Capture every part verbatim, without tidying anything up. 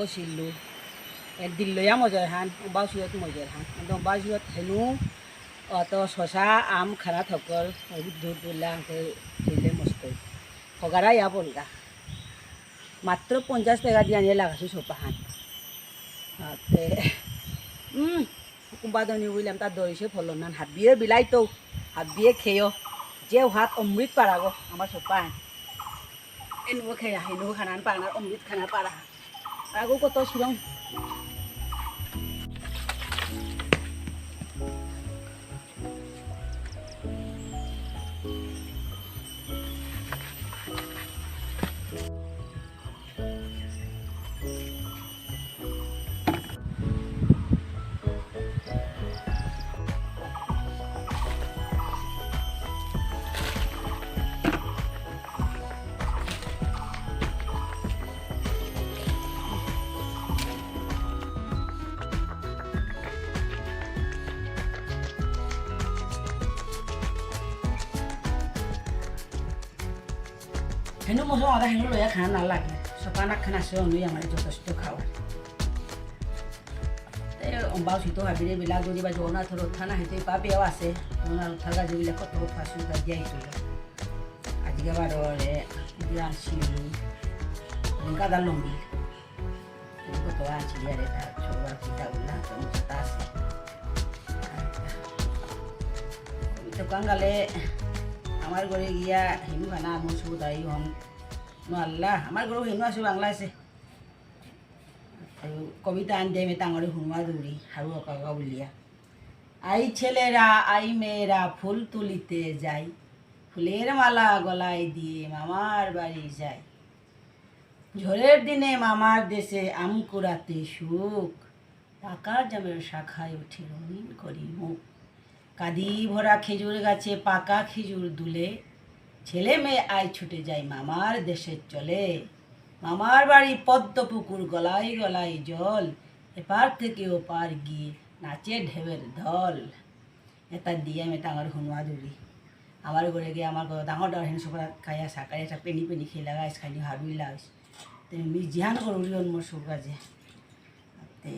সিল্লু। এ দিল্লয়া মজর হান, উবাসিয়ত মজর হান। কিন্তু উবাসিয়ত হেনু, অত শশা, আম খানা থকর, বহুত দূর দূর লা আনতে দিলে মস্ত। হগারা ইয়া বলগা। মাত্র পঞ্চাশ টাকা দিয়া নিয়ে লাগাসু সোপা হান। আতে, উম, কুম্বা দনি বুঝলাম, তার দরিসে ফলন নান। হাবিয়ে বিলাইতো, হাবিয়ে খেয়েও। যে হাত অমৃত পারাগো, আমার সোপা হান। এনুগো খেয়া, এনুগো খানান পারানা, অমৃত খানা পারা। আগো কত শিরং। হেনু মজা আদা হেনু লয়া খানা না লাগে। সকানা খানা সে অনুই আমার যথেষ্ট খাওয়া। এ, অম্বাও সিতো হাবিরে বিলা যদি বা জগন্নাথ রথ থানা হেতে পাপেও আছে। জগন্নাথ রথ থাকা যেগুলা কত ফাঁসু তা দিয়াই তো। আজকে আবার ওরে দিয়া আসি। গাদা লম্বি। কত আছে ইয়ারে তা সবার পিতা উল্লা তো মুখতা আছে। তো কাঙ্গালে আমার ঘরে গিয়া হিন্দু খানা আমার সুদাই হন। নো আল্লাহ, আমার ঘরে হিন্দু আছে, বাংলা আছে। তো কবিতা আন দে, মে তাঙরে হুনুয়া দৌড়ি, হারু অকাকা বুলিয়া। আই ছেলেরা, আই মেয়েরা ফুল তুলিতে যাই, ফুলের মালা গলায় দিয়ে মামার বাড়ি যাই। ঝড়ের দিনে মামার দেশে আম কুড়াতে সুখ, পাকা জামের শাখায় উঠে রঙিন করি মুখ। কাঁদি ভরা খেজুর গাছে পাকা খেজুর দুলে, ছেলে মেয়ে আয় ছুটে যায় মামার দেশের চলে। মামার বাড়ি পদ্ম পুকুর গলায় গলায় জল, এপার থেকে ওপার গিয়ে নাচে ঢেউয়ের দল। এটা দিয়ে আমি ডাঙর হুনুয়া দৌড়ি। আমার ঘরে গিয়ে আমার ঘরে ডাঙর ডাঙর হেন সব খাইয়া সাকাই একটা পেনি পেনি খেয়ে লাগাইস, খাইনি হারুই লাগাইস। তো আমি জিহান করুরি অন মোর সব কাজে। তে,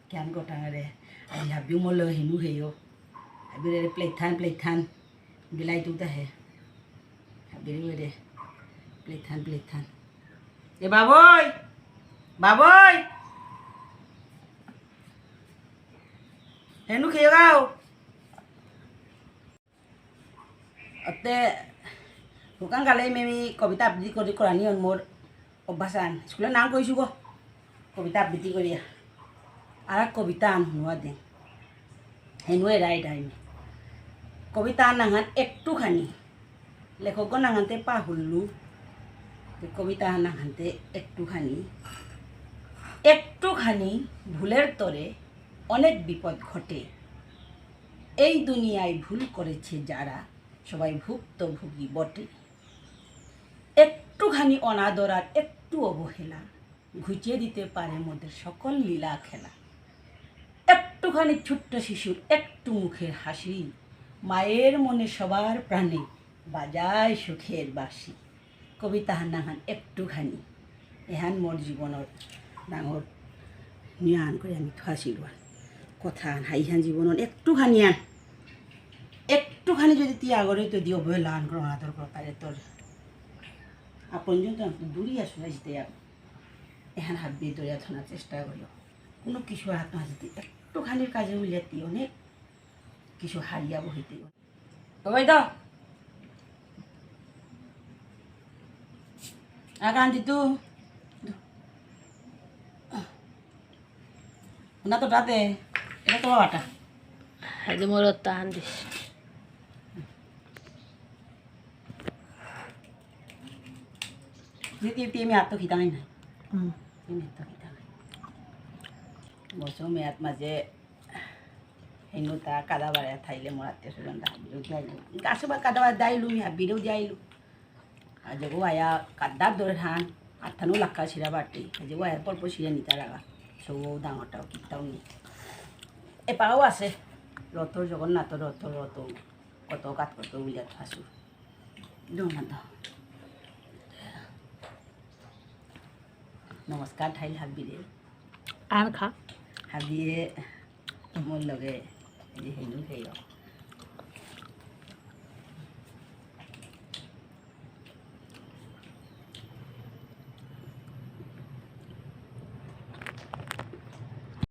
কিয়ান কটাঙরে, আজি হাবিউ মল হিনু হেয়ো। হাবিরে প্লেট থান, প্লেট থান। বিলাই তুতা হে। হাবিরে রে, প্লেট থান, প্লেট থান। এ বাবই, বাবই। হেনু খেয়ে গাও। অতে হুকান গালে মেমি কবিতা আবৃত্তি করি করানি অন মোর অভ্যাস আন। স্কুলে নাম কইছু গো। কবিতা আবৃত্তি করিয়া। আর কবিতা আন হুনুয়া দে। হেনুয়ে রাইট আইনি। কবিতা নাঙহান একটুখানি। লেখক নাঙহানতে পাহুল্লু। তে কবিতা নাঙহানতে একটুখানি। একটুখানি ভুলের তরে অনেক বিপদ ঘটে। এই দুনিয়ায় ভুল করেছে যারা, সবাই ভুক্তভোগী বটে। একটুখানি অনাদর আর একটু অবহেলা ঘুচিয়ে দিতে পারে মোদের সকল লীলা খেলা। একটুখানি ছোট্ট শিশুর একটু মুখের হাসি মায়ের মনে সবার প্রাণে বাজায় সুখের বাঁশি। কবিতা হান নাঙহান একটুখানি। এহান মোর জীবনর ডাঙর নিয়ান করে আমি থুয়াছিলু। কথা হান হাইহান জীবনর একটুখানি আন। একটুখানি যদি তুই আগরে তো দিও বই লান করে অনাদর করে পারে তোর আপনজন তো দূরই আসু না জিতে যাবো। এহান হাবি দরিয়া থনার চেষ্টা করিও। কোনো কিছু হাত না যদি একটুখানির কাজে উলিয়াতি অনেক কিছু হারিয়া বহিতে। তো ভাই দাও। আগান দিতু। না তো দাদে। এটা তোমার বাটা। আজ মোর তাহান দিস। দিদি, দিদি, আমি আত্ম খিদাই নাই। হুম। আমি আত্ম খিদাই নাই। বসো, আমি আত্মা যে হেনুতা কাদাবারে থাইলে মোর আত্মীয় স্বজন দা বিরোধী আইলু। গাছে বা কাদাবার দাইলু, মি হাবিরেও দিয়াইলু। আর যে গো আয়া কাদার দরে ধান, আত্মানো লাক্কা ছিড়া বাটি। আর যে গো আয়া পল্প ছিড়া নিতা লাগা। সৌ ডাঙরটাও কিতাও নি। এপাও আছে। রথ জগন্নাথ রথ রথ। কত কাত কত উলিয়াত আসু। দৌড়া দাও। নমস্কার থাইল হাবিরে। আর খা। হাবিয়ে মোর লগে যে হেনু হেয়।